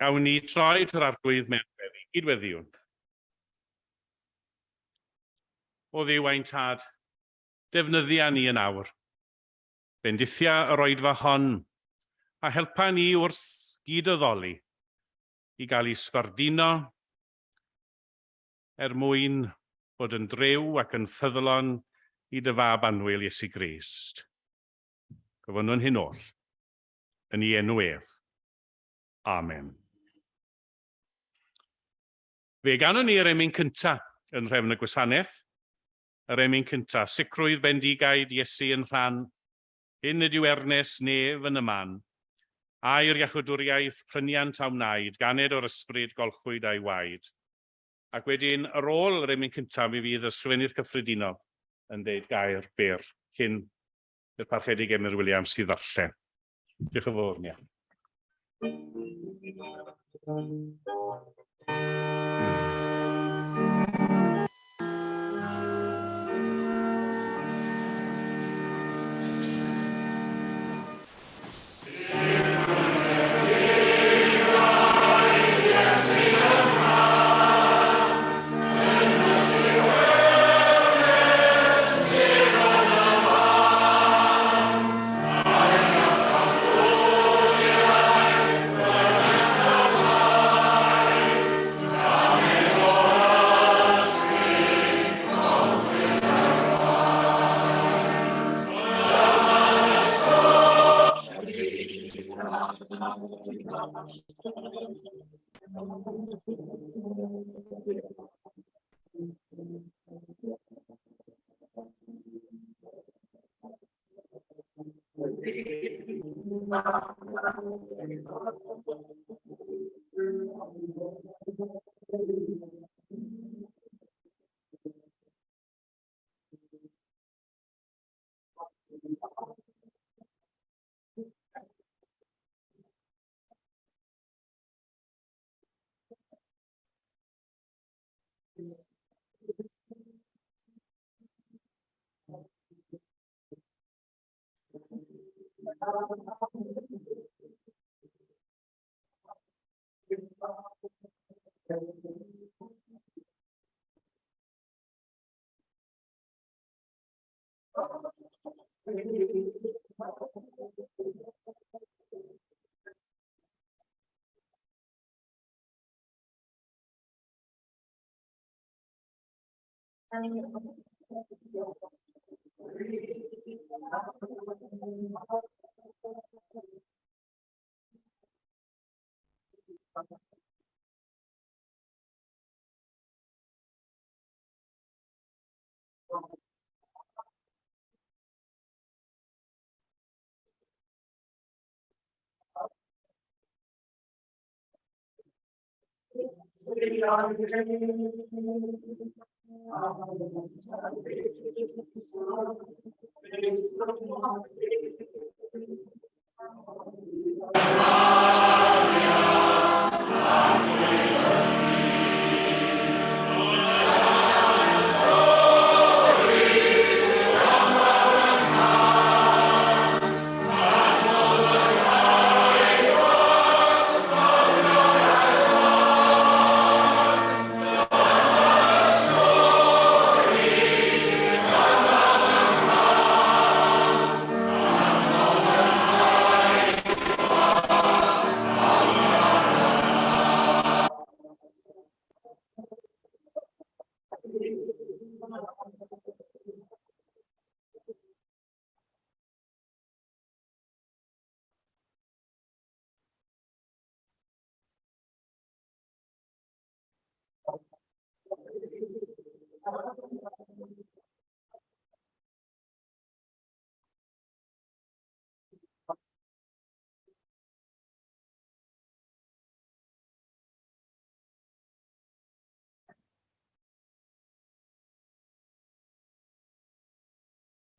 Gawn ni troi at yr Arglwydd mewn gweddi. Gydweddïwn. O Dduw ein Tad, defnyddia ni yn awr. Bendithia yr oedfa hon, a helpa ni wrth gyd-addoli i gael ei sbarduno er mwyn bod yn driw ac yn ffyddlon i dy Fab annwyl Iesu Grist. Gofynnwn hyn oll yn ei enw ef. Amen. Fe ganon ni yr emyn cynta yn nhrefn y gwasanaeth. Yr emyn cynta, sicrwydd bendigaid Iesu yn rhan, hyn ydyw ernes nef yn y man. Air iachawdwriaeth, pryniant a wnaed, ganed o'r ysbryd, golchwyd a'i waed. Ac wedyn, ar ôl yr emyn cyntaf, mi fydd yr Ysgrifennydd Cyffredinol yn deud gair byr cyn i'r Parchedig Emyr Williams i ddarllen. Diolch yn fawr, Nia.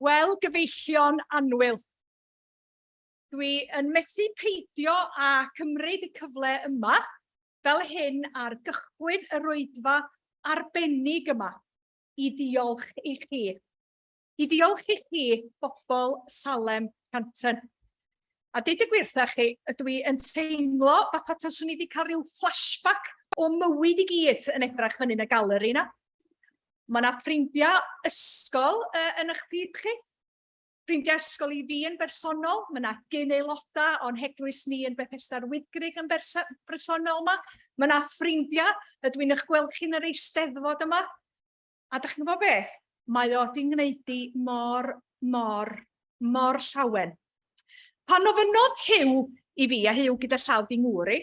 Wel, gyfeillion annwyl, dwi yn methu peidio â cymryd y cyfle yma fel hyn ar gychwyn yr oedfa arbennig yma i ddiolch i chi. I ddiolch i chi, bobl Salem Canton. A deud y gwir wrtha chi, ydw i yn teimlo fatha taswn i wedi cael rhyw flashback o mywyd i gyd yn edrach fyny yn y galeri 'na. Mae yna ffrindiau ysgol uh, yn eich plith chi. Ffrindiau ysgol i fi yn bersonol. Mae yna gyn-aelodau o'n heglwys ni yn Bethesda'r Wyddgrug yn bersonol yma. Mae yna ffrindiau ydw i'n eich gweld chi yn yr eisteddfod yma. A dach chi'n gwybod be? Mae o 'di ngwneud i mor, mor, mor llawen. Pan ofynnodd Huw i fi, a Huw gyda llaw di ngŵr i,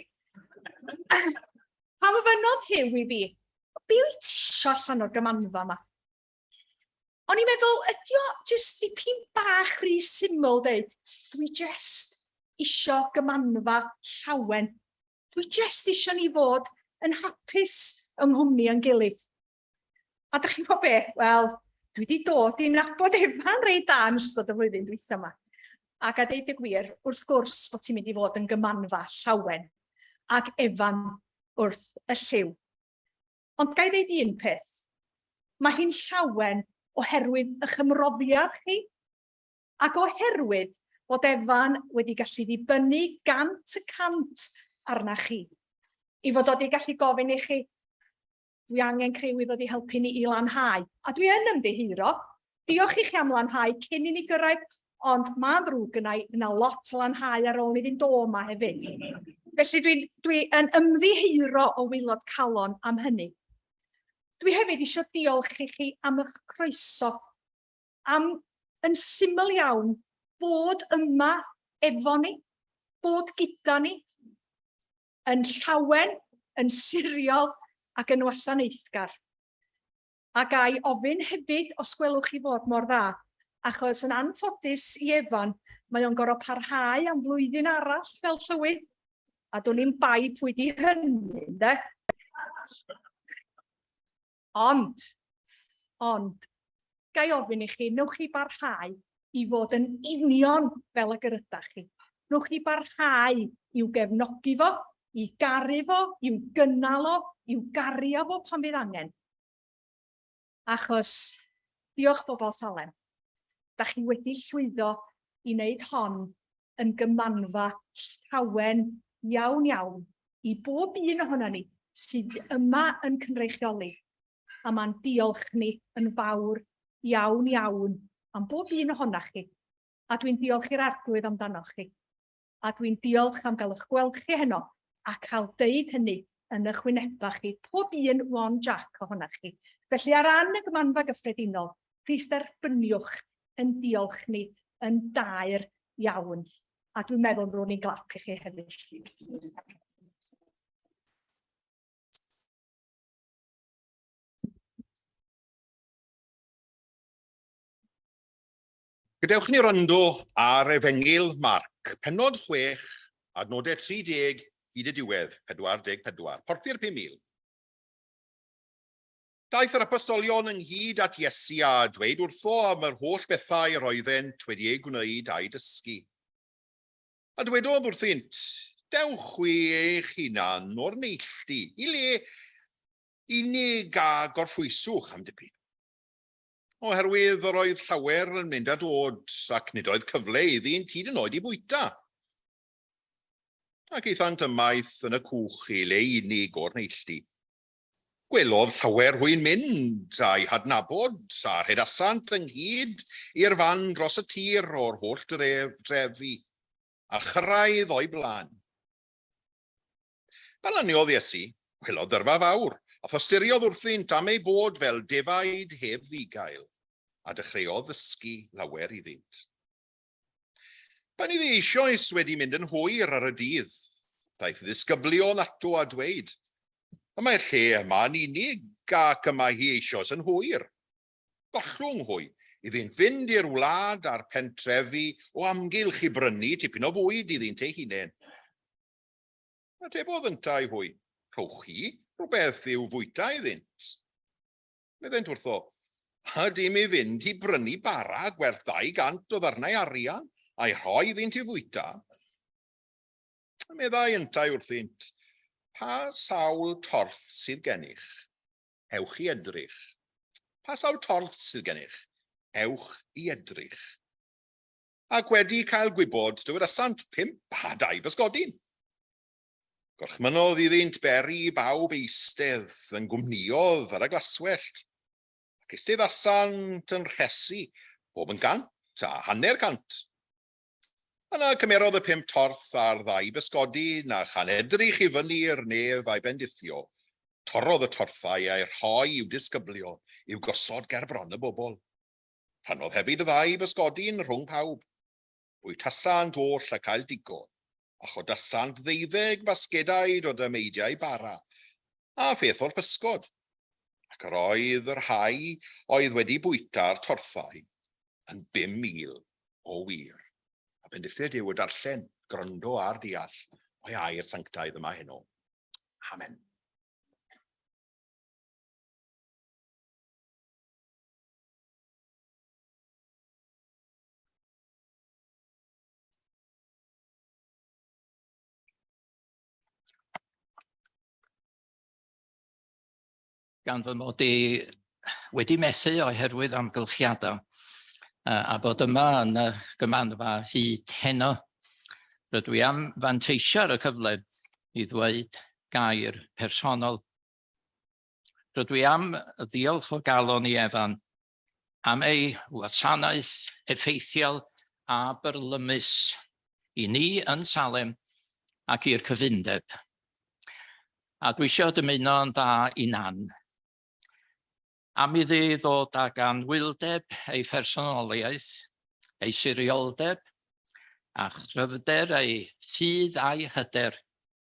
pan ofynnodd Huw i fi, be wyt ti isio allan o'r gymanfa yma? O'n i'n meddwl, ydy o jyst dipyn bach rhy syml deud, dwi jyst isio gymanfa llawen. Dwi jyst isio ni fod yn hapus yng nghwmni ein gilydd. A dach chi'n gwybod be? Wel, dwi wedi dod i nabod Efan reit da yn ystod y flwyddyn dwytha yma. Ac a deud y gwir, wrth gwrs bod ti'n mynd i fod yn gymanfa llawen ac Efan wrth y lliw. Ond ga i ddeud un peth? Mae hi'n llawen oherwydd eich ymroddiad chi ac oherwydd bod Efan wedi gallu ddibynnu 100% arna chi. I fod o wedi gallu gofyn i chi, Dwi angen criw i ddod i helpu ni i lanhau. A dwi yn ymddiheuro. Diolch i chi am lanhau cyn i ni gyrraedd, ond mae'n ddrwg gynna i, yna lot o lanhau ar ôl ni fynd o yma hefyd. Felly dwi'n dwi yn ymddiheuro o waelod calon am hynny. Dwi hefyd eisiau diolch i chi am eich croeso, am yn syml iawn bod yma efo ni, bod gyda ni, yn llawen, yn siriol ac yn wasanaethgar. A ga i ofyn hefyd os gwelwch chi fod mor dda, achos yn anffodus i Evan, mae o'n gorfod parhau am flwyddyn arall fel llywydd, a dwn i'm bai pwy di hynny, ynde? Ond, ond, ga i ofyn i chi, newch chi barhau i fod yn union fel ag yr ydach chi. Newch chi barhau i'w gefnogi fo, i garu fo, i'w gynnal o, i'w gario fo pan fydd angen. Achos, diolch bobl Salem, da chi wedi llwyddo i wneud hon yn gymanfa llawen iawn iawn i bob un ohono ni sydd yma yn cynrychioli, a mae'n diolch ni yn fawr iawn iawn am bob un ohonoch chi, a dwi'n diolch i'r Arglwydd amdanoch chi, a dwi'n diolch am gael eich gweld chi heno a cael deud hynny yn eich wynebau chi, pob un one jack ohonoch chi. Felly ar ran y Gymanfa Gyffredinol, plîs derbyniwch yn diolch ni yn daer iawn. A dwi'n meddwl rown ni'n glap i chi hefyd. Gadewch ni wrando ar Efengyl Marc, pennod 6, adnodau 30 hyd y diwedd, 44. Porthi'r 5,000. Daeth yr apostolion ynghyd at Iesu a dweud wrtho am yr holl bethau yr oeddent wedi eu gwneud a'u dysgu. A dwedodd wrthynt, Dewch chwi eich hunan o'r neilltu i le unig a gorffwyswch am dipyn. Oherwydd yr oedd llawer yn mynd a dod, ac nid oedd cyfle iddynt hyd yn oed i fwyta. Ac aethant ymaith yn y cwch i le unig o'r neilltu. Gwelodd llawer hwy'n mynd, a'i hadnabod, a rhedasant ynghyd i'r fan dros y tir o'r holl dref, drefi, a chyrraedd o'i blaen. Pan laniodd Iesu, gwelodd ddyrfa fawr, a thosturiodd wrthynt am eu bod fel defaid heb fugail, a dechreuodd ddysgu lawer iddynt. Pan iddi eisoes wedi mynd yn hwyr ar y dydd, daeth y ddisgyblion ato a dweud, Y mae'r lle yma yn unig ac y mae hi eisoes yn hwyr. Gollwng hwy iddynt fynd i'r wlad a'r pentrefi o amgylch i brynu tipyn o fwyd iddynt eu hunain. Atebodd yntau hwy, Rhowch chi rhywbeth i'w fwyta iddynt. Meddent wrtho, A dim i fynd i brynu bara gwerth 200 o ddarnau arian a'i rhoi iddynt i fwyta? A meddai yntau wrthynt, Pa sawl torth sydd gennych? Ewch i edrych. Pa sawl torth sydd gennych? Ewch i edrych. Ac wedi cael gwybod, dywedasant, Pump a dau bysgodyn. Gorchmynnodd iddynt beri i bawb eistedd yn gwmnïodd ar y glaswellt, ac eisteddasant yn rhesi, pob yn gant a hanner cant. Yna cymerodd y pump torth a'r ddau bysgodyn, a chan edrych i fyny i'r nef a'i bendithio, torrodd y torthau a'u rhoi i'w disgyblion i'w gosod ger bron y bobl. Rhannodd hefyd y ddau bysgodyn rhwng pawb. Bwytasant oll a cael digon, a chodasant ddeuddeg basgedaid o dameidiau bara, a pheth o'r pysgod. Ac yr oedd y rhai oedd wedi bwyta'r torthau yn 5,000 o wir. A bendithiau Duw y darllen, gwrando a'r deall o'i air sanctaidd yma heno. Amen. Gan fy mod i wedi methu oherwydd amgylchiadau a bod yma yn y gymanfa hyd heno, rydw i am fanteisio ar y cyfle i ddweud gair personol. Rydw i am ddiolch o galon i Evan am ei wasanaeth effeithiol a byrlymus i ni yn Salem ac i'r cyfundeb. A dwi eisiau dymuno yn dda i Nan. Am iddi ddod ag anwyldeb ei phersonoliaeth, ei sirioldeb, a chryfder ei ffydd a'i hyder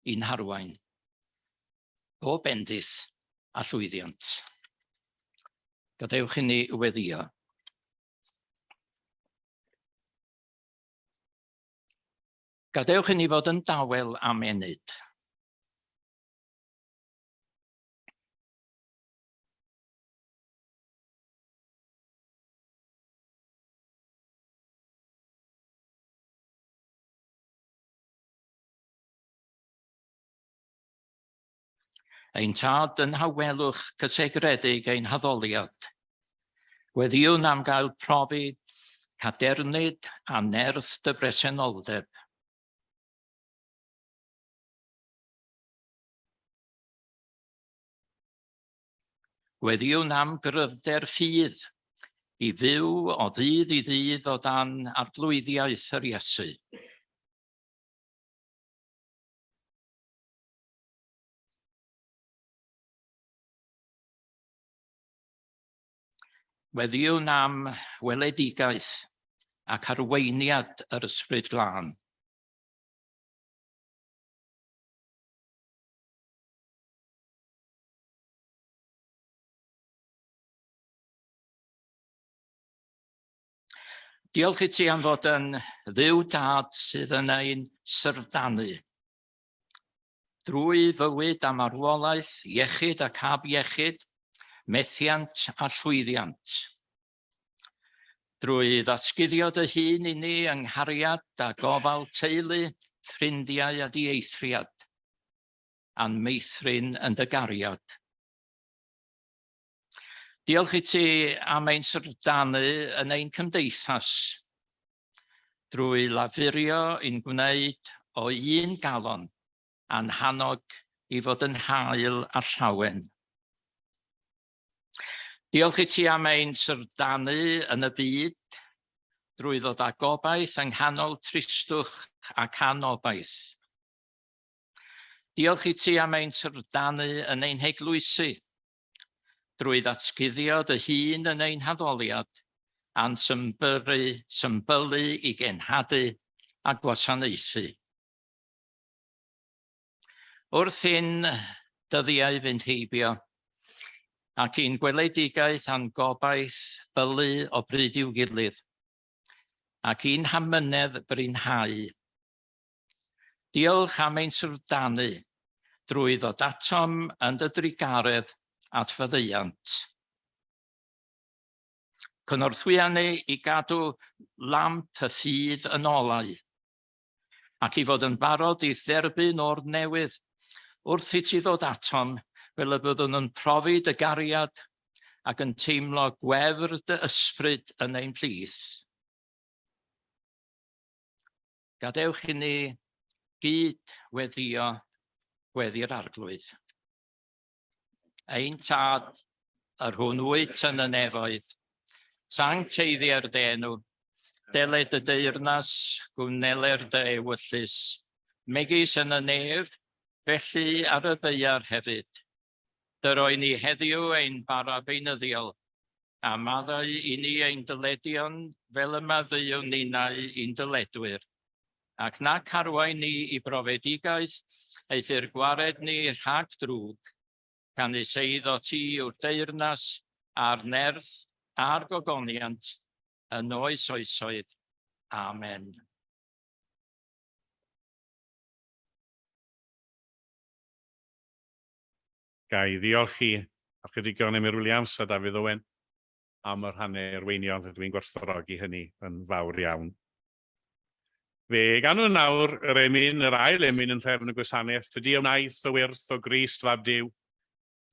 i'n harwain. Pob bendith a llwyddiant. Gadewch i ni weddïo. Gadewch i ni fod yn dawel am ennyd. Ein Tad yn hawelwch cysegredig ein haddoliad. Gweddïwn am gael profi cadernid a nerth dy bresenoldeb. Gweddïwn am gryfder ffydd i fyw o ddydd i ddydd o dan arglwyddiaeth yr Iesu. Weddïwn am weledigaeth ac arweiniad yr Ysbryd Glân. Diolch i ti am fod yn Dduw Dad sydd yn ein syfrdanu. Drwy fywyd a marwolaeth, iechyd ac afiechyd, methiant a llwyddiant. Drwy ddatguddio dy hun i ni yng nghariad a gofal teulu, ffrindiau a dieithriad, a'n meithrin yn dy gariad. Diolch i ti am ein syfrdanu yn ein cymdeithas drwy lafurio i'n gwneud o un galon a'n hannog i fod yn hael a llawen. Diolch i ti am ein syfrdanu yn y byd drwy ddod â gobaith yng nghanol tristwch ac anobaith. Diolch i ti am ein syfrdanu yn ein heglwysi drwy ddatguddio dy hun yn ein haddoliad a'n symbyru, symbylu i genhadu a gwasanaethu. Wrth hyn dyddiau fynd heibio, ac i'n gweledigaeth a'n gobaith bylu o bryd i'w gilydd, ac i'n hamynedd brinhau, Diolch am ein syfrdanu drwy ddod atom yn dy drugaredd at faddeuant. Cynorthwya ni i gadw lamp y ffydd yn olau, ac i fod yn barod i dderbyn o'r newydd wrth i ti ddod atom fel y byddwn yn profi dy gariad ac yn teimlo gwefr dy ysbryd yn ein plith. Gadewch i ni gyd weddio gweddi'r Arglwydd. Ein Tad, yr hwn wyt yn y nefoedd, sancteiddier dy enw, deled y deyrnas, gwneler dy ewyllys, megis yn y nef, felly ar y ddaear hefyd. Dyroi ni heddiw ein bara beunyddiol, a maddau i ni ein dyledion fel y maddeuwn ninnau i'n dyledwyr. Ac nac arwain ni i brofedigaeth, eithr gwared ni rhag drwg, canys eiddo ti yw'r deyrnas, a'r nerth, a'r gogoniant, yn oes oesoedd. Amen. Ga i ddiolch i Archedigion Emyr Williams a Dafydd Owen am y rhannau arweiniol, rydw i'n gwerthfawrogi hynny yn fawr iawn. Fe ganwn nawr yr emyn, yr ail emyn yn nhrefn y gwasanaeth, Tydi a wnaeth y wyrth o Grist fab Duw.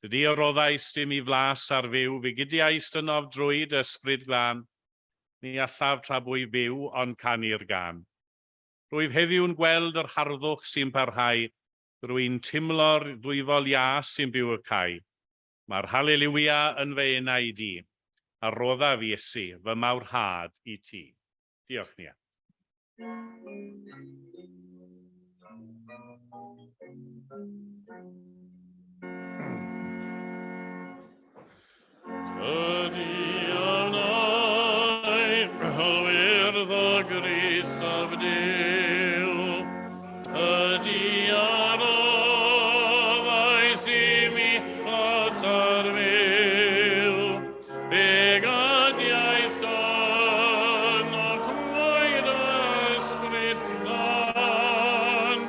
Tydi a roddaist i mi flas ar fyw, fe gudiaist ynof drwy dy ysbryd glân. Ni allaf tra bwy byw ond canu'r gân. Rwyf heddiw'n gweld yr harddwch sy'n parhau, Rwy'n timlo'r ddwyfol ias sy'n byw y cae. Mae'r Haleliwia yn fy enaid i, a roddaf Iesu fy mawrhad i ti. Diolch, Nia. Tydi ynau wyrdd o Grist ab Duw, Tydi a roddais i mi lot ar fyw, Fe gadiais yno trwy dy ysbryd glân.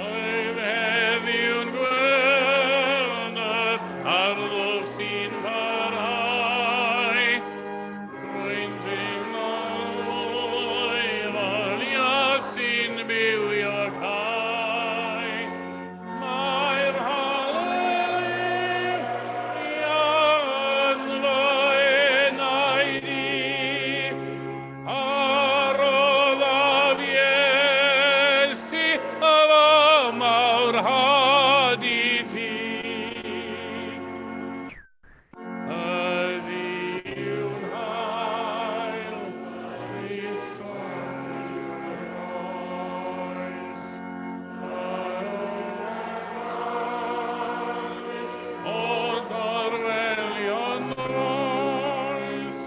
Rwyf heddiw'n gweld yr harddwch sy'n parhau. Rwy'n teimlo'n ddwyfol Iesu'n byw i'w cae. Mae'r Haleluia yn fy enaid i. A roddaf Iesu fy mawrhad i ti. Ydyw'n hael eisoes oes. O gorwelion oes.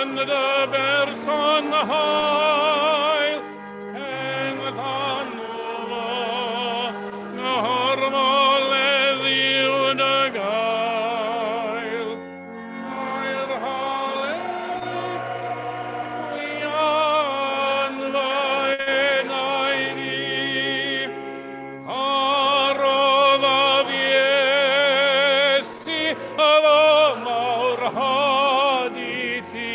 Yn dy berson hael, Hen ddanw fo, ngorfoledd yw dy gael. Mae'r haleluia yn fy enaid i, a roddaf Iesu fy mawrhad i ti.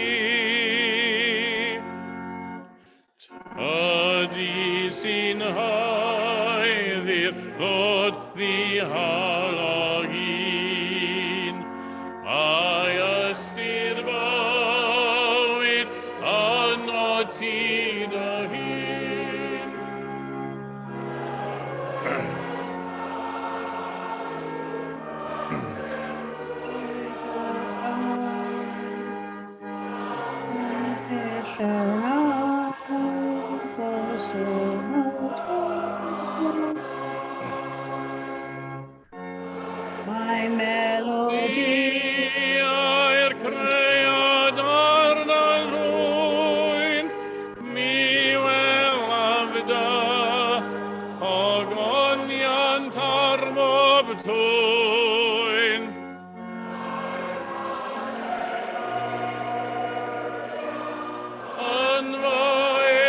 Ydy sy'n haeddu'r clod ddihalog un. Mae ystyr bywyd yno ti dy hun. Mae melodi I'r cread ar rwy'n, mi welaf dy ogoniant ar bob twyn. Yn fy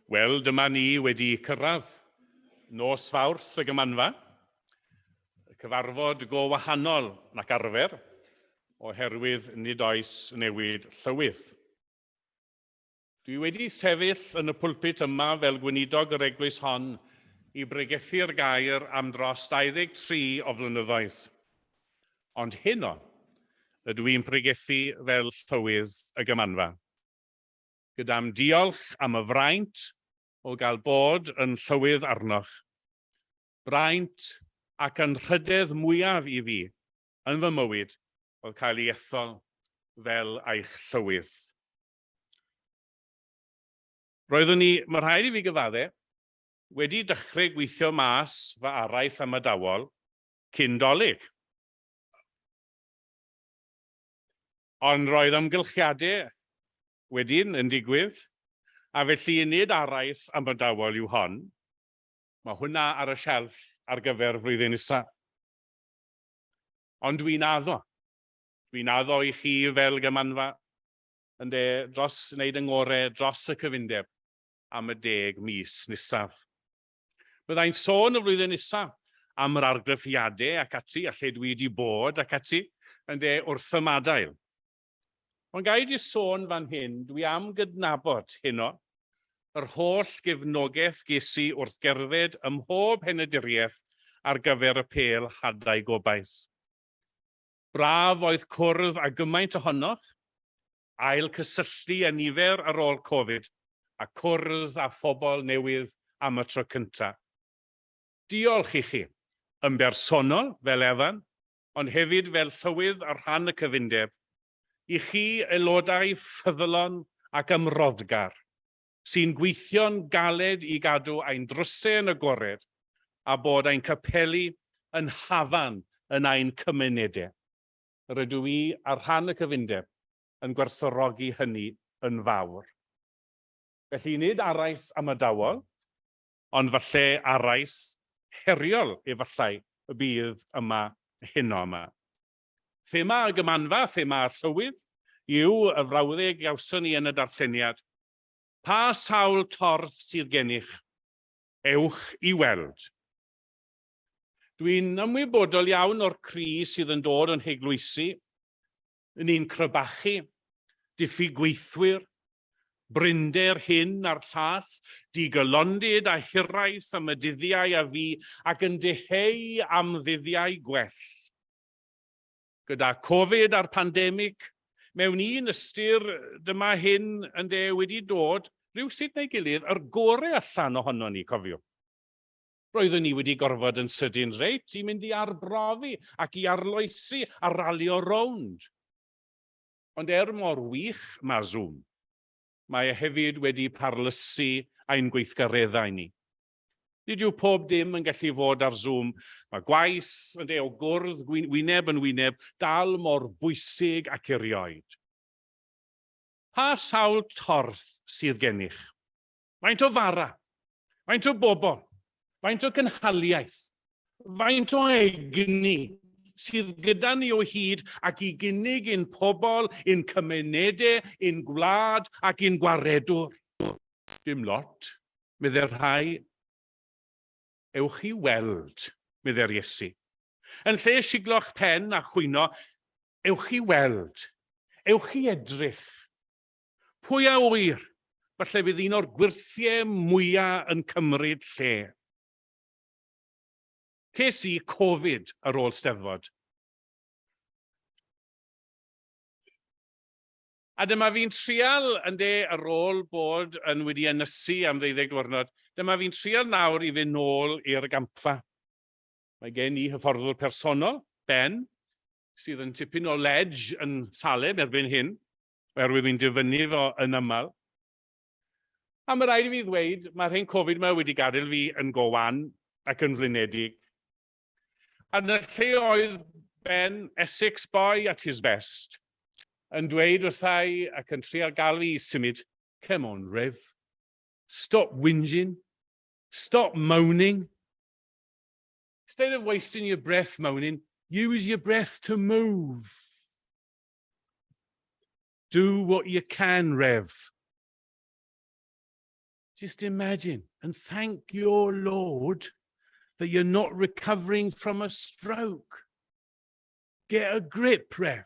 Wel, dyma ni wedi cyrraedd nos Fawrth y Gymanfa, y cyfarfod go wahanol nac arfer, oherwydd nid oes newid llywydd. Dwi wedi sefyll yn y pulpit yma fel gweinidog yr eglwys hon i bregethu'r gair am dros 23 o flynyddoedd. Ond heno, ydw i'n pregethu fel llywydd y Gymanfa. Gyda'm diolch am y fraint o gael bod yn llywydd arnoch. Braint ac anrhydedd mwyaf i fi yn fy mywyd oedd cael ei ethol fel eich llywydd. Roeddwn i, mae rhaid i fi gyfadde, wedi dechrau gweithio mas fy araith amadawol cyn Dolig. Ond roedd amgylchiadau wedyn yn digwydd, a felly nid araith amadawol yw hon. Mae hwnna ar y shelf ar gyfer flwyddyn nesa. Ond dwi'n addo. Dwi'n addo i chi fel Gymanfa, ynde, dros wneud yng ngore dros y cyfundeb am y 10 mis nesaf. Byddai'n sôn y flwyddyn nesaf am yr argraffiadau ac ati, a lle dwi wedi bod ac ati, ynde, wrth ymadael. Ond ga i jyst sôn fan hyn, dwi am gydnabod heno yr holl gefnogaeth ges i wrth gerdded ym mhob henaduriaeth ar gyfer y pêl Hadau Gobaith. Braf oedd cwrdd â gymaint ohonoch, ail cysylltu â nifer ar ôl Covid a cwrdd â phobl newydd am y tro cyntaf. Diolch i chi, yn bersonol, fel Evan, ond hefyd fel llywydd ar rhan y cyfundeb, i chi aelodau ffyddlon ac ymroddgar, sy'n gweithio'n galed i gadw ein drysau yn agored a bod ein capeli yn hafan yn ein cymunedau. Rydw i, ar rhan y cyfundeb, yn gwerthfawrogi hynny yn fawr. Felly, nid araith amadawol, ond falle araith heriol efallai y bydd yma heno yma. Thema y Gymanfa, thema y Llywydd, yw y frawddeg gawson ni yn y darlleniad, Pa sawl torth sydd gennych? Ewch i weld. Dwi'n ymwybodol iawn o'r cri sydd yn dod o'n heglwysi, ni'n crebachu, diffyg gweithwyr, brinder hyn a'r llall, digylondid a hiraeth am y dyddiau a fu ac yn dyheu am ddyddiau gwell. Gyda Covid a'r pandemig, mewn un ystyr dyma hyn yn de wedi dod rhywsut neu gilydd yr gore allan ohono ni, cofiwch. Roeddwn ni wedi gorfod yn sydyn reit i mynd i arbrofi ac i arloesi a ralio rownd. Ond er mor wych mae Zoom, mae e hefyd wedi parlysu ein gweithgareddau ni. Nid yw pob dim yn gallu fod ar Zoom. Mae gwaith ynde, o gwrdd wyneb yn wyneb dal mor bwysig ac erioed. Pa sawl torth sydd gennych? Faint o fara? Faint o bobl? Faint o gynhaliaeth? Faint o egni sydd gyda ni o hyd ac i gynnig i'n pobl, i'n cymunedau, i'n gwlad ac i'n gwaredwr? Dim lot, meddai'r rhai. Ewch i weld, meddai'r Iesu. Yn lle siglo'ch pen a chwyno, ewch i weld, ewch i edrych. Pwy a ŵyr, falle fydd un o'r gwyrthiau mwyaf yn cymryd lle. Ces i Covid ar ôl Steddfod. A dyma fi'n trial, ynde, ar ôl bod yn wedi ynysu am ddeuddeg diwrnod, dyma fi'n trial nawr i fynd nôl i'r gampfa. Mae gen i hyfforddwr personol, Ben, sydd yn tipyn o ledge yn Salem erbyn hyn, oherwydd fi'n dyfynnu fo yn aml. A mae rhaid i fi ddweud, mae'r hen Covid yma wedi gadael fi yn go wan ac yn flinedig. A yn y lle oedd Ben, Essex boy at his best, yn dweud wrthai ac yn trial gael fi i symud, come on, Rev, stop whinging, stop moaning. Instead of wasting your breath moaning, use your breath to move. Do what you can, Rev. Just imagine and thank your Lord that you're not recovering from a stroke. Get a grip, Rev.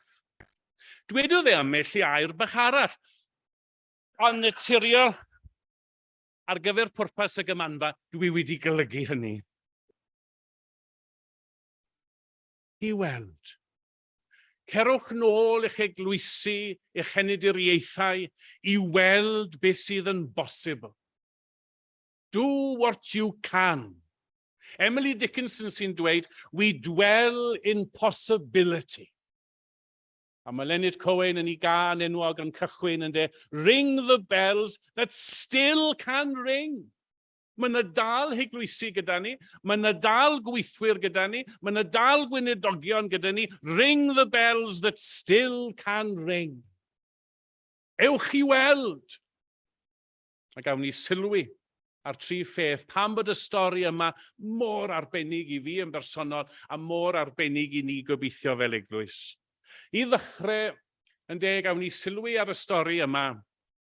Dwedodd e ambell i air bach arall. Ond naturiol, ar gyfer pwrpas y gymanfa, dwi wedi golygu hynny. I weld. Cerwch nôl i'ch eglwysi, i'ch heneduriaethau, i weld beth sydd yn bosibl. Do what you can. Emily Dickinson sy'n dweud, "We dwell in possibility." A mae Leonard Cohen yn ei gân enwog yn cychwyn yn dweud, "Ring the bells that still can ring." Mae yna dal heglwysi gyda ni, mae yna dal gweithwyr gyda ni, mae yna dal gweinidogion gyda ni. Ring the bells that still can ring. Ewch i weld. A gawn ni sylwi ar tri pheth. Pam bod y stori yma mor arbennig i fi yn bersonol a mor arbennig i ni gobeithio fel eglwys. I ddechrau, yn deg, gawn ni sylwi ar y stori yma,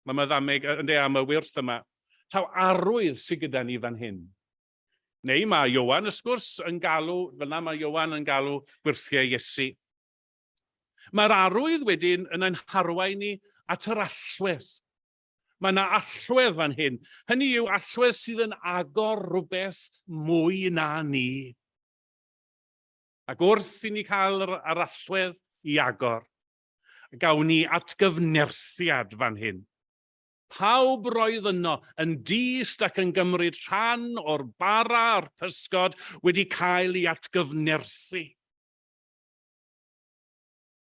mae yma ddameg, yn de, am y wyrth yma, taw arwydd sydd gyda ni fan hyn. Neu mae Ioan, wrth gwrs, yn galw, fel yna mae Ioan yn galw gwyrthiau Iesu. Mae'r arwydd wedyn yn ein harwain ni at yr allwedd. Mae yna allwedd fan hyn. Hynny yw allwedd sydd yn agor rhywbeth mwy na ni. Ac wrth i ni cael yr allwedd i agor, gawn ni atgyfnerthiad fan hyn. Pawb roedd yno yn dyst ac yn gymryd rhan o'r bara a'r pysgod wedi cael ei atgyfnerthu.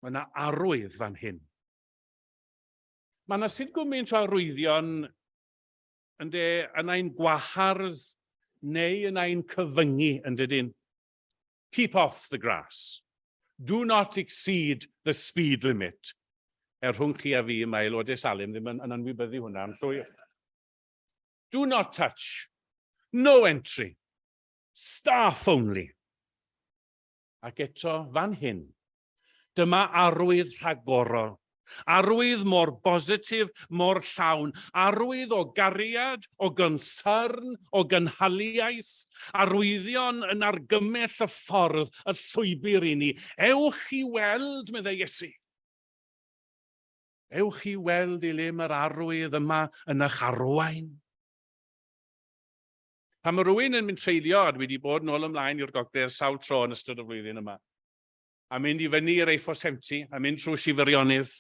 Mae yna arwydd fan hyn. Mae yna sut gwmynt o arwyddion yn de, yn ein gwahardd neu yn ein cyfyngu, yn dydyn? Keep off the grass. Do not exceed the speed limit. Er rhwng chi a fi, mae aelodau Salem ddim yn anwybyddu hwnna yn llwyr. Do not touch. No entry. Staff only. Ac eto, fan hyn, dyma arwydd rhagorol. Arwydd mor bositif, mor llawn. Arwydd o gariad, o gonsyrn, o gynhaliaeth. Arwyddion yn argymell y ffordd, y llwybr i ni. Ewch i weld, meddai Iesu. Ewch i weld i le mae'r arwydd yma yn eich arwain. Pan mae rhywun yn mynd treulio, a dwi wedi bod nôl ymlaen i'r gogledd sawl tro yn ystod y flwyddyn yma, a mynd i fyny i'r A470, a mynd trwy Sir Feirionnydd.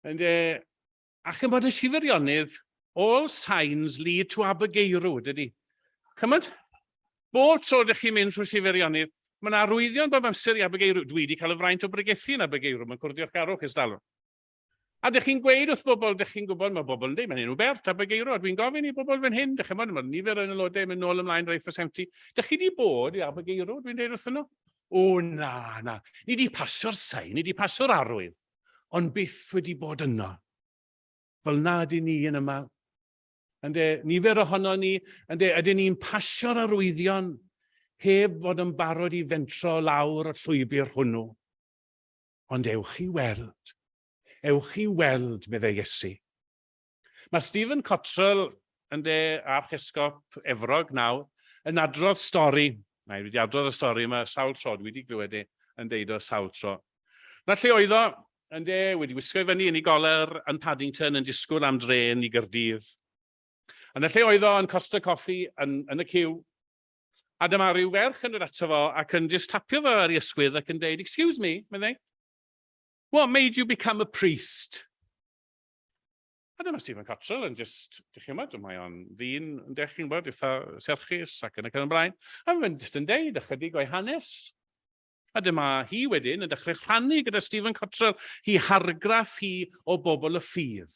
And, a chymod y Sir Feirionnydd, all signs lead to Abergeirw, dydy? Chymod? Bob tro ydych chi'n mynd trwy Sir Feirionnydd, mae yna arwyddion bob amser i Abergeirw. Dwi wedi cael y fraint o bregethu yn Abergeirw, mae'n cwrdd diolchgarwch ers dalwm. A dych chi'n gweud wrth bobl, dych chi'n gwybod, mae bobl yn dweud, mae'n enw bert, Abergeirw, a dwi'n gofyn i bobl fan hyn, dych chi'n gwybod, mae nifer yn aelodau mynd nôl ymlaen rhai 70. Dych chi wedi bod i Abergeirw, dwi'n dweud wrthyn nhw? O, na, na. Ni wedi pasio'r sain, ni wedi pasio'r arwydd, ond byth wedi bod yno. Fel na ydyn ni yn yma. Ynde, nifer ohono ni, ynde, ydyn ni'n pasio'r arwyddion heb fod yn barod i fentro lawr y llwybr hwnnw. Ond ewch i weld. Ewch i weld, meddai Iesu. Mae Stephen Cottrell, yn de Archesgob Efrog nawr, yn adrodd stori. Mae wedi adrodd y stori yma sawl tro, dwi wedi glywed e yn deud o sawl tro. Na lle oedd o, yn de, wedi wisgo i fyny yn ei goler yn Paddington yn disgwyl am dren i Gyrdydd. Yn y lle oedd o yn Costa Coffee yn y ciw, a dyma rhyw ferch yn dod ato fo ac yn just tapio fo ar ei ysgwydd ac yn deud, "Excuse me," meddai, "what made you become a priest?" A dyma Stephen Cottrell yn just, dych chi'n gwybod, mae o'n ddyn yn dech chi'n gwybod, eitha serchus ac yn y yn ymlaen. A mae'n just yn deud ychydig o'i hanes. A dyma hi wedyn yn dechrau rhannu gyda Stephen Cottrell hi hargraff hi o bobl y ffydd.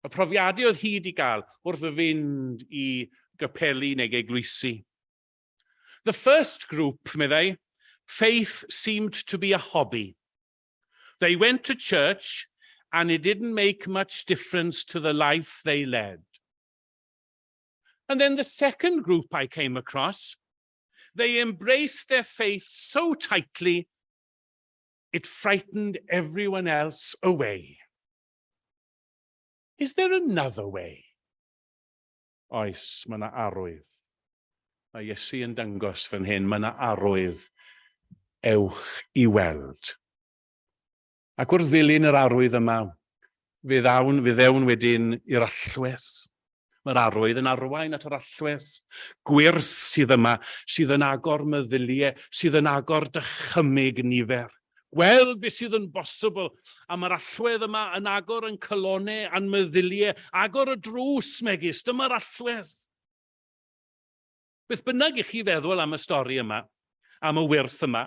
Y profiadau oedd hi wedi gael wrth fynd i gapeli neu eglwysi. "The first group," meddai, "faith seemed to be a hobby. They went to church and it didn't make much difference to the life they led. And then the second group I came across, they embraced their faith so tightly, it frightened everyone else away. Is there another way?" Oes, mae yna arwydd. Mae Iesu yn dangos fan hyn, mae yna arwydd. Ewch i weld. Ac wrth ddilyn yr arwydd yma, fe ddawn, fe ddewn wedyn i'r allwedd. Mae'r arwydd yn arwain at yr allwedd. Gwyrth sydd yma, sydd yn agor meddyliau, sydd yn agor dychymyg nifer. Gweld beth sydd yn bosibl, a mae'r allwedd yma yn agor yn calonau a'n meddyliau, agor y drws megis, dyma'r allwedd. Beth bynnag i chi feddwl am y stori yma, am y wyrth yma,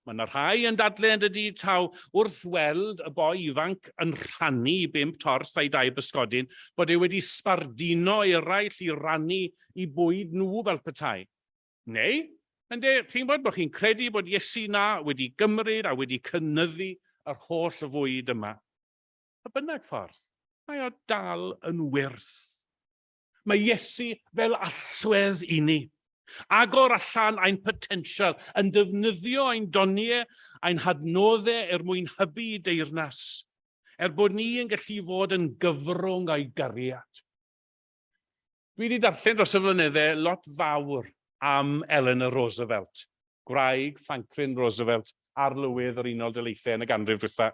mae yna rhai yn dadle yn dydy taw wrth weld y boi ifanc yn rhannu i bump torth a'i dau bysgodyn, bod e wedi sbarduno eraill i rannu i bwyd nhw fel petai. Neu, ynde, chi'n gwybod bod chi'n credu bod Iesu na wedi gymryd a wedi cynyddu yr holl fwyd yma. Pa bynnag ffordd, mae o dal yn wyrth. Mae Iesu fel allwedd i ni. Agor allan ein potensial, yn defnyddio ein doniau, ein hadnoddau er mwyn hybu i deyrnas, er bod ni yn gallu fod yn gyfrwng o'i gariad. Dwi wedi darllen dros y flynydde lot fawr am Eleanor Roosevelt, gwraig Franklin Roosevelt, arlywydd yr Unol Daleithiau yn y ganrif dwytha.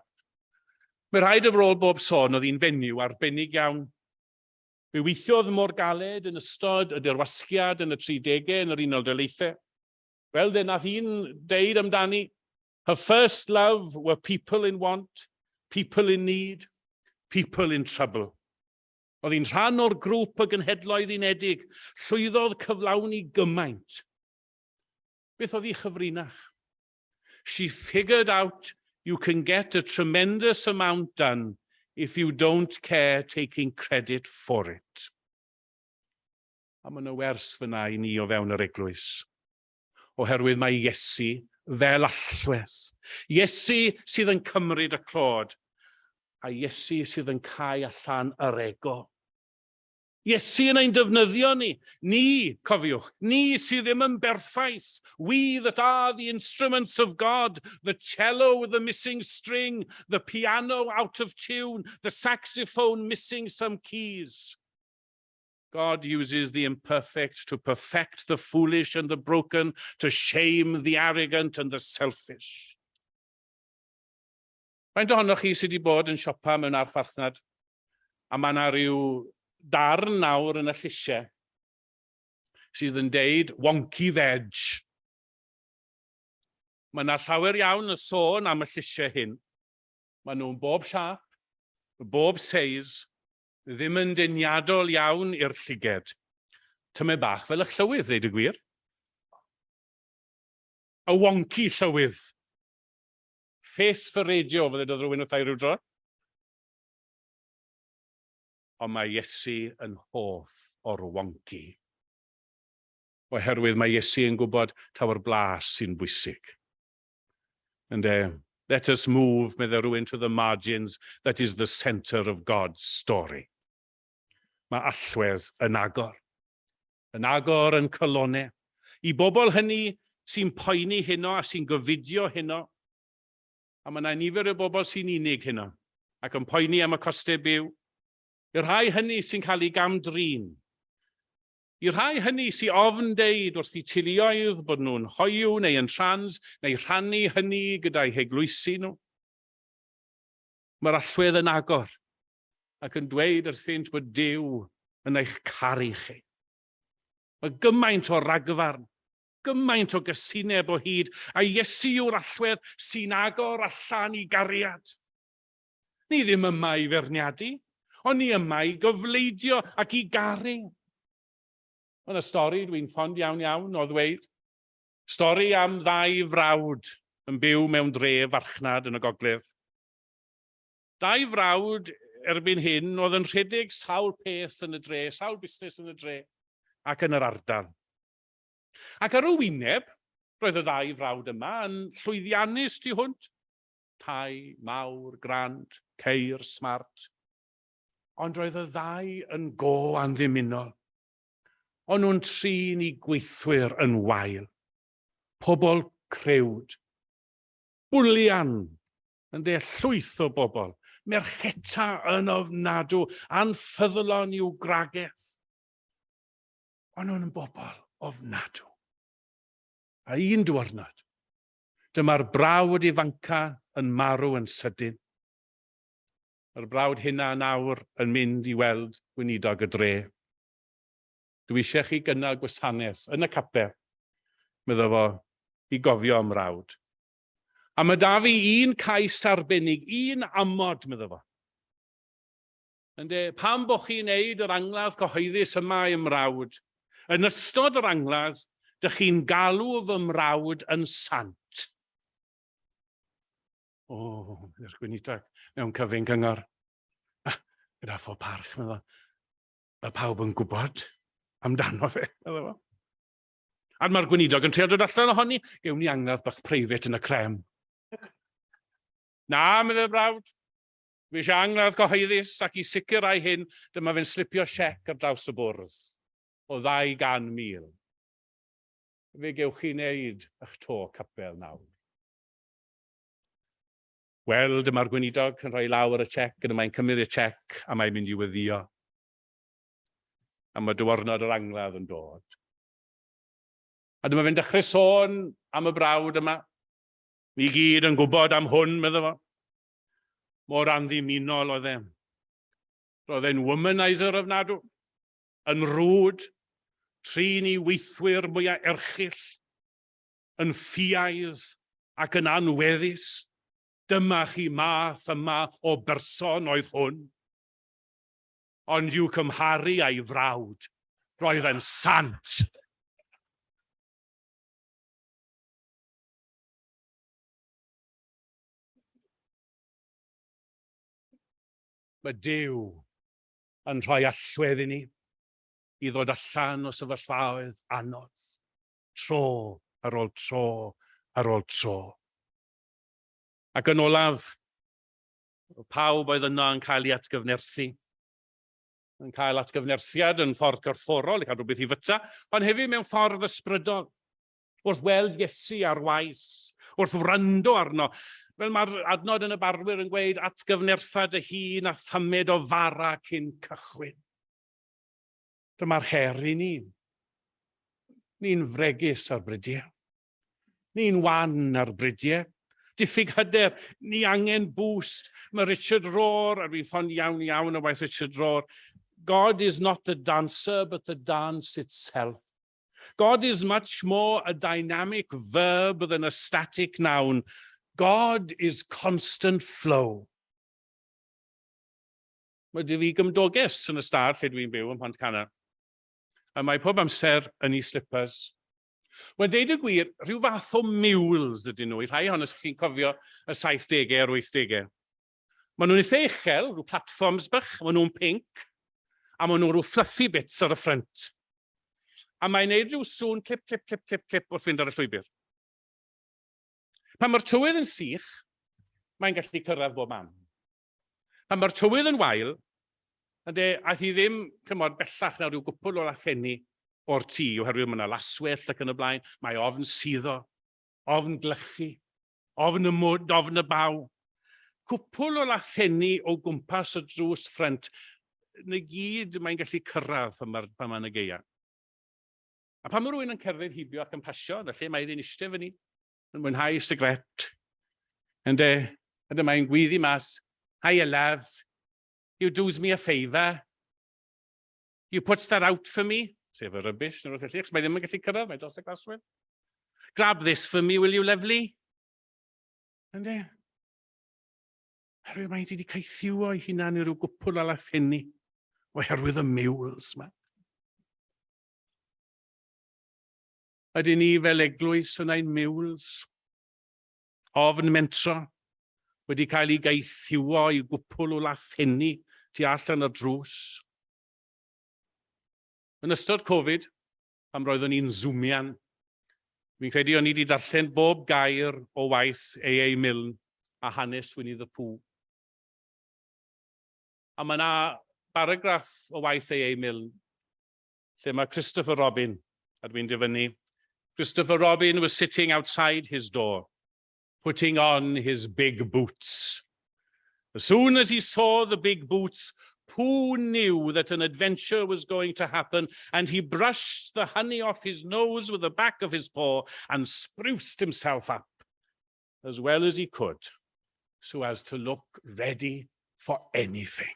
Mae rhaid ar ôl bob sôn oedd hi'n fenyw arbennig iawn. Fe weithiodd mor galed yn ystod y dirwasgiad yn y 30au yn yr Unol Daleithiau. Wel, fe nath un deud amdani, her first love were people in want, people in need, people in trouble. Oedd hi'n rhan o'r grŵp y Genhedloedd Unedig, llwyddodd cyflawni gymaint. Beth oedd hi chyfrinach? She figured out you can get a tremendous amount done if you don't care taking credit for it. A mae yna wers fyna i ni o fewn yr eglwys. Oherwydd mae Iesu fel allwedd. Iesu sydd yn cymryd y clod, a Iesu sydd yn cau allan yr ego. Iesu yn ein defnyddio ni. Ni, cofiwch, ni sydd ddim yn berffaith. We that are the instruments of God, the cello with the missing string, the piano out of tune, the saxophone missing some keys. God uses the imperfect to perfect the foolish and the broken, to shame the arrogant and the selfish. Faint ohonoch chi sydd wedi bod yn siopa mewn archfarchnad a mae yna rhyw darn nawr yn y llysiau sydd yn deud wonky veg? Mae yna llawer iawn y sôn am y llysiau hyn. Maen nhw'n bob siâp, bob seis, ddim yn deniadol iawn i'r llyged. Tymed bach fel eich llywydd, ddeud y gwir. Y wonky llywydd. Face for radio, fydde dod rhywun wrtha i ryw dro. Ond mae Iesu yn hoff o'r wonky. Oherwydd mae Iesu yn gwybod taw'r blas sy'n bwysig. Ynde, let us move, medde rhywun, to the margins, that is the centre of God's story. Mae allwedd yn agor. Yn agor yn calonau. I bobl hynny sy'n poeni heno a sy'n gofidio heno, a mae yna nifer o bobl sy'n unig heno ac yn poeni am y costau byw. I'r rhai hynny sy'n cael ei gam-drin. I'r rhai hynny sy'n ofn deud wrth eu teuluoedd bod nhw'n hoyw neu yn trans, neu rhannu hynny gyda'i heglwysi nhw. Mae'r allwedd yn agor ac yn dweud wrthynt bod Duw yn eich caru chi. Mae gymaint o ragfarn, gymaint o gysineb o hyd, a Iesu yw'r allwedd sy'n agor allan i gariad. Ni ddim yma i feirniadu, ond ni yma i gofleidio ac i garu. Mae yna stori dwi'n ffond iawn iawn o ddweud. Stori am ddau frawd yn byw mewn dre farchnad yn y gogledd. Dau frawd erbyn hyn oedd yn rhedeg sawl peth yn y dre, sawl busnes yn y dre ac yn yr ardal. Ac ar y wyneb, roedd y ddau frawd yma yn llwyddiannus tu hwnt. Tai mawr, grand, ceir, smart. Ond roedd y ddau yn go anddymunol. O'n nhw'n trin i gweithwyr yn wael. Pobl crewd. Bwlian ynde, llwyth o bobl, mercheta yn ofnadw, anffyddlon i'w gwragedd. O'n nhw'n bobl ofnadw. A un diwrnod, dyma'r brawd ifanca yn marw yn sydyn. Mae'r brawd hynna nawr yn mynd i weld gweinidog y dre. Dwi eisiau chi gynnal gwasanaeth yn y capel, medda fo, i gofio am mrawd. A mae da fi un cais arbennig, un amod, medda fo. Ynde, pam bo chi'n neud yr angladd cyhoeddus yma i'm mrawd? Yn ystod yr angladd, dych chi'n galw fy mrawd yn sant. O, i'r gweinidog mewn cyfyng cyngor. Ah, gyda phob parch, meddwl. Mae pawb yn gwybod amdano fe, meddwl fo. A mae'r gweinidog yn trio dod allan ohoni, gewn ni angladd bach preifat yn y crem. Na, meddwl brawd, Fi eisiau angladd cyhoeddus ac i sicrhau hyn, dyma fe'n slipio siec ar draws y bwrdd o 200,000. Fe gewch chi wneud eich to capel nawr. Wel, dyma'r gweinidog yn rhoi law ar y siec, gyda mae'n cymryd y siec a mae'n mynd i weddio. A mae diwrnod yr angladd yn dod. A dyma fe'n dechrau sôn am y brawd yma. Ni gyd yn gwybod am hwn, medda fo. Mor anddymunol oedd e. Roedd e'n womanizer ofnadw, yn rwd, trin i weithwyr mwyaf erchyll, yn ffiaidd ac yn anweddus. Dyma chi math yma o berson oedd hwn. Ond i'w cymharu â'i frawd, roedd yn sant. Mae Duw yn rhoi allwedd i ni i ddod allan o sefyllfaoedd anodd, tro ar ôl tro ar ôl tro. Ac yn olaf, pawb oedd yno yn cael ei atgyfnerthu. Yn cael atgyfnerthiad yn ffordd corfforol, i cael rhywbeth i fyta, ond hefyd mewn ffordd ysbrydol. Wrth weld Iesu ar waith, wrth wrando arno, fel mae'r adnod yn y barwyr yn gweud, atgyfnertha dy hun a thymed o fara cyn cychwyn. Dyma'r her i ni. Ni'n fregus ar brydiau. Ni'n wan ar brydiau. Diffyg hyder, ni angen boost. Mae Richard Rohr, a dwi'n ffond iawn iawn o waith Richard Rohr, God is not the dancer, but the dance itself. God is much more a dynamic verb than a static noun. God is constant flow. Mae dy fi gymdoges yn y stad lle dwi'n byw ym Mhontcanna. A mae pob amser yn ei slippers. Wel, deud y gwir, rhyw fath o mules ydyn nhw, i rhai ohonos chi'n cofio y 70au a'r 80au. Maen nhw'n eitha uchel, rhyw platforms bach, maen nhw'n pink, a maen nhw'n rhyw fluffy bits ar y ffrynt. A mae'n neud rhyw sŵn clip, clip, clip, clip, clip wrth fynd ar y llwybr. Pan mae'r tywydd yn sych, mae'n gallu cyrraedd bob man. Pan mae'r tywydd yn wael, ynde, aeth hi ddim, chymod, bellach na rhyw gwpl o lathenni o'r tŷ, oherwydd mae yna laswellt ac yn y blaen, mae ofn suddo, ofn glychu, ofn y mwd, ofn y baw. Cwpl o lathenni o gwmpas y drws ffrynt, na gyd mae'n gallu cyrraedd pan mae'r pan mae'n y gaeaf. A pan mae rhywun yn cerdded heibio ac yn pasio, felly mae iddi'n eistedd fyny, yn mwynhau sigret, ynde, a dyma mae'n gweiddi mas, Hiya love, you does me a favour, you puts that out for me, sef y rubbish, neu rhywbeth felly, achos mae ddim yn gallu cyrraedd, mae dros y glaswellt. Grab this for me, will you, lovely? Ynde? Oherwydd mae wedi caethiwo ei hunan i ryw gwpwl o lathenni oherwydd y mules ma. Ydyn ni fel eglwys yn ein mules? Ofn mentro, wedi cael ei gaethiwo i gwpwl o lathenni tu allan y drws. Yn ystod Covid, pam roeddwn i'n zoomian, fi'n credu o'n i wedi darllen bob gair o waith A.A. Milne a hanes Winnie the Pooh. A mae yna baragraff o waith A.A. Milne lle mae Christopher Robin, a dwi'n dyfynnu, Christopher Robin was sitting outside his door, putting on his big boots. As soon as he saw the big boots, Pooh knew that an adventure was going to happen, and he brushed the honey off his nose with the back of his paw and spruced himself up as well as he could, so as to look ready for anything.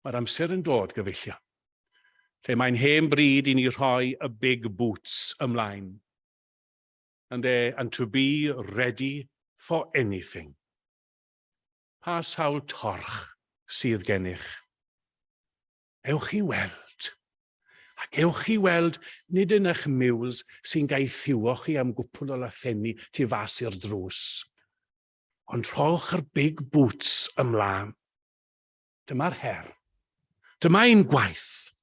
Mae'r amser yn dod, gyfeillion, lle mae'n hen bryd i ni rhoi y big boots ymlaen. And to be ready for anything. Pa sawl torch sydd gennych? Ewch i weld. Ac ewch i weld nid yn eich mules sy'n gaethiwo chi am gwpl o lathenni tu fas i'r drws, ond rhowch yr big boots ymlaen. Dyma'r her. Dyma ein gwaith.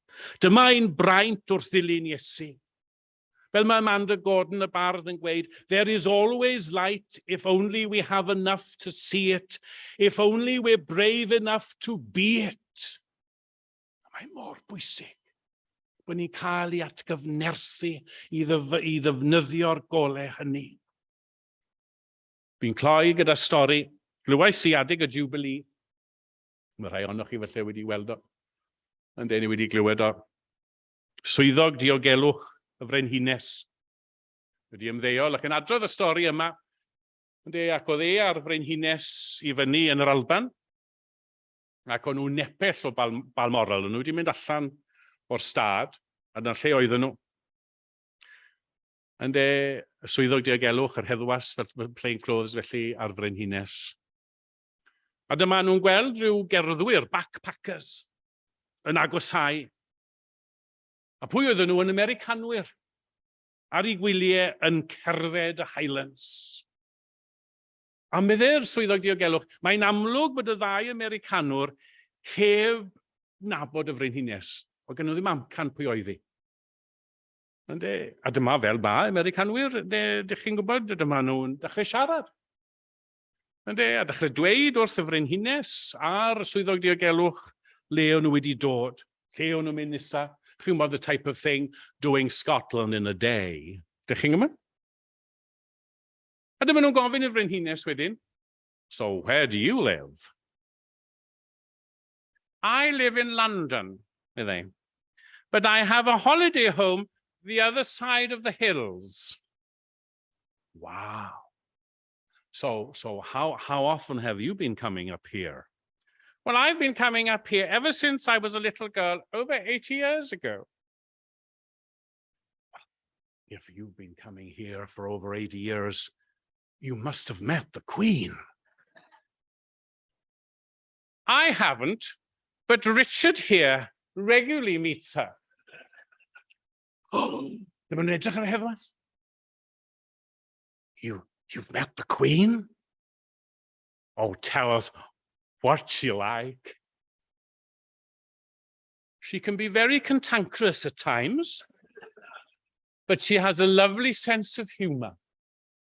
Dyma ein braint wrth ddilyn Iesu. Fel mae Amanda Gordon y bardd yn gweud, "There is always light if only we have enough to see it, if only we're brave enough to be it." Mae mor bwysig bod ni'n cael ei atgyfnerthu i ddefnyddio'r golau hynny. Fi'n cloi gyda stori glywais i adeg y Jubilee. Mae rhai ohonoch chi falle wedi weld o. Yn deni wedi glywed o. Swyddog diogelwch y Frenhines wedi ymddeol ac yn adrodd y stori yma. Ynde, ac oedd e a'r Frenhines i fyny yn yr Alban. Ac o'n nhw'n nepell o Balmoral. O'n nhw wedi mynd allan o'r stad, a dyna'r lle oedden nhw. Ynde, y swyddog diogelwch, yr heddwas, fel plain clothes felly, a'r Frenhines. A dyma nhw'n gweld rhyw gerddwyr, backpackers, yn agosau. A pwy oedden nhw? Yn Americanwyr ar eu gwyliau yn cerdded y Highlands. A meddai'r swyddog diogelwch, mae'n amlwg bod y ddau Americanwr heb nabod y Frenhines. Oedd gen nhw ddim amcan pwy oedd hi. Ynde? A dyma fel ma Americanwyr, ynde, dych chi'n gwybod, dyma nhw'n dechrau siarad. Ynde, a dechrau dweud wrth y Frenhines a'r swyddog diogelwch le o'n nhw wedi dod, lle o'n nhw'n mynd nesa. Chi'n gwybod, the type of thing, doing Scotland in a day. Dych chi'n gwybod? A dyma nhw'n gofyn i'r Frenhines wedyn, "So where do you live?" "I live in London," meddai. "But I have a holiday home the other side of the hills." "Wow. So how often have you been coming up here?" "Well, I've been coming up here ever since I was a little girl over 80 years ago." "If you've been coming here for over 80 years, you must have met the Queen." "I haven't, but Richard here regularly meets her." Dyma nhw'n edrych ar y heddwas. "You've met the Queen? Oh, tell us, what's she like?" "She can be very cantankerous at times, but she has a lovely sense of humour."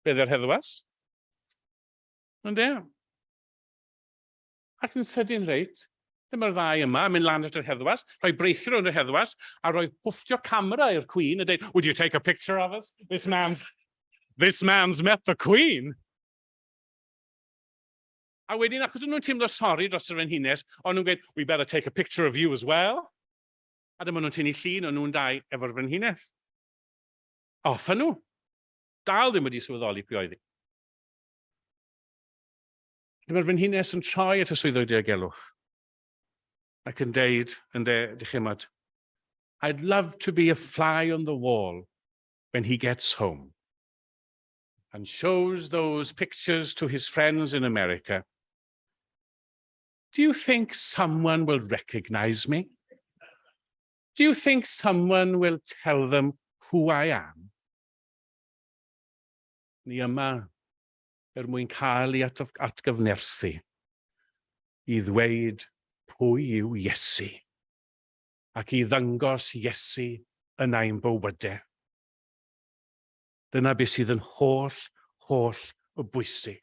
Meddai'r heddwas. Ond e. Ac yn sydyn reit, dyma'r ddau yma yn mynd lan at yr heddwas, rhoi breichiau rownd yr heddwas, a rhoi wfftio camera i'r Queen a dweud, "Would you take a picture of us? This man's met the Queen." A wedyn, achos o'n nhw'n teimlo sori dros yr Frenhines, o'n nhw'n gweud, "We better take a picture of you as well." A dyma nhw'n tynnu llun o'n nhw'n dau efo'r Frenhines. Off â nhw. Dal ddim wedi sylweddoli pwy oedd hi. Dyma'r Frenhines yn troi at y swyddog diogelwch ac yn deud, yn de, dych chi'n gwybod, "I'd love to be a fly on the wall when he gets home and shows those pictures to his friends in America. Do you think someone will recognize me? Do you think someone will tell them who I am?" Ni yma er mwyn cael ei atgyfnerthu i ddweud pwy yw Iesu ac i ddangos Iesu yn ein bywydau. Dyna beth sydd yn holl, holl o bwysig.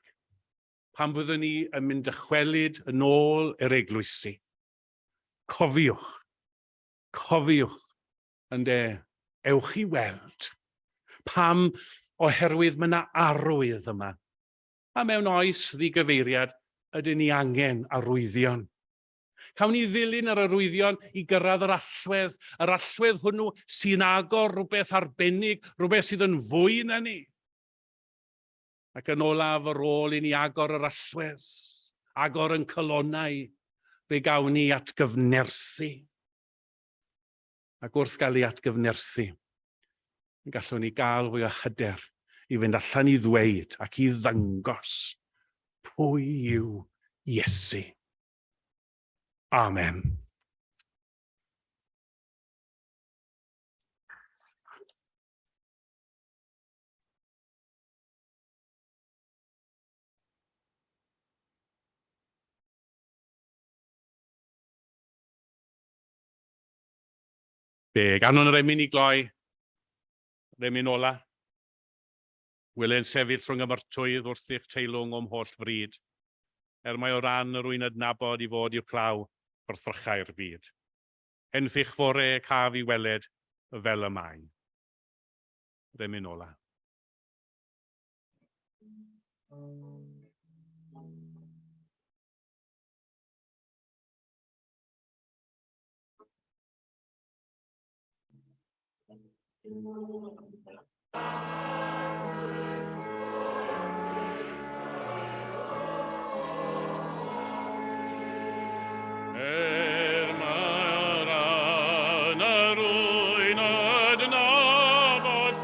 Pan fyddwn ni yn mynd dychwelyd yn ôl i'r eglwysi, cofiwch, cofiwch, ynde, ewch i weld. Pam? Oherwydd mae yna arwydd yma. A mewn oes ddigyfeiriad, ydyn ni angen arwyddion. Cawn ni ddilyn yr arwyddion i gyrraedd yr allwedd, yr allwedd hwnnw sy'n agor rhywbeth arbennig, rhywbeth sydd yn fwy na ni. Ac yn olaf, ar ôl i ni agor yr allwedd, agor yn cylonau, fe gawn ni atgyfnerthu. Ac wrth gael ei atgyfnerthu, gallwn ni gael fwy o hyder i fynd allan i ddweud ac i ddangos pwy yw Iesu. Amen. Be, ganwn yr emyn i gloi, yr emyn ola. Wele'n sefyll rhwng y myrtwydd wrth i'ch teilwng o'm holl fryd, er mae o ran yr wy'n adnabod i fod uwchlaw gwrthrychau'r byd. Henffych fore caf i weled fel y mae. Yr emyn ola. Er mae ran yr wy'n adnabod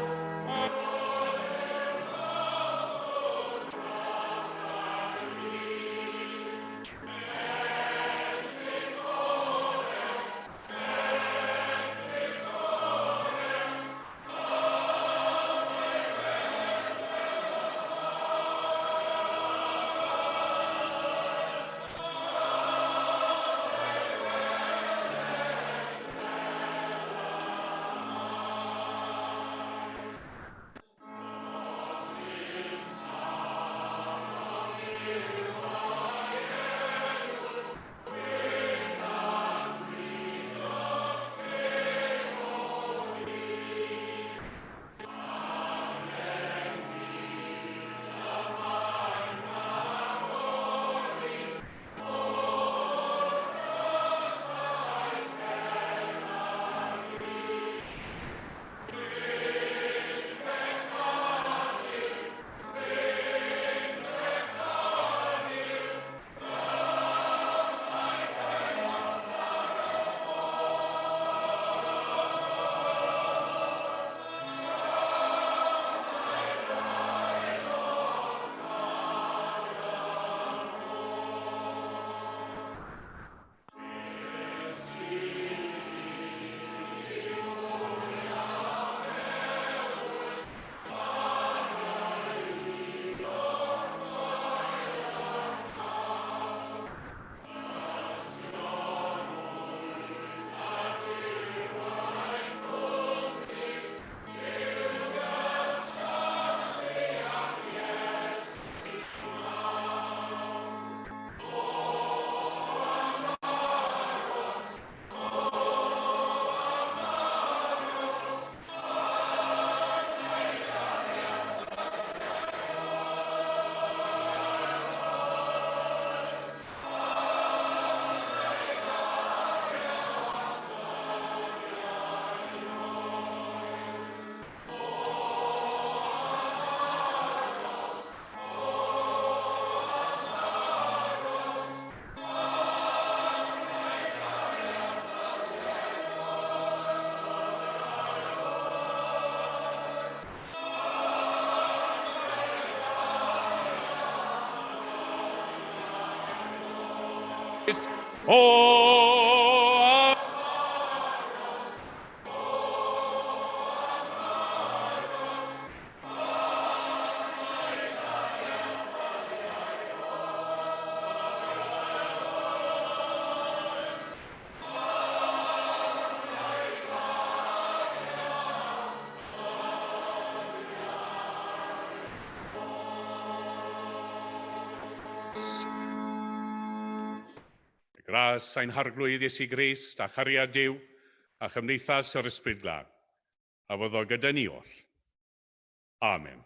O! Gras ein Harglwydd Iesu Grist a chariad Duw a chymdeithas yr Ysbryd Glân, a fyddo gyda ni oll. Amen.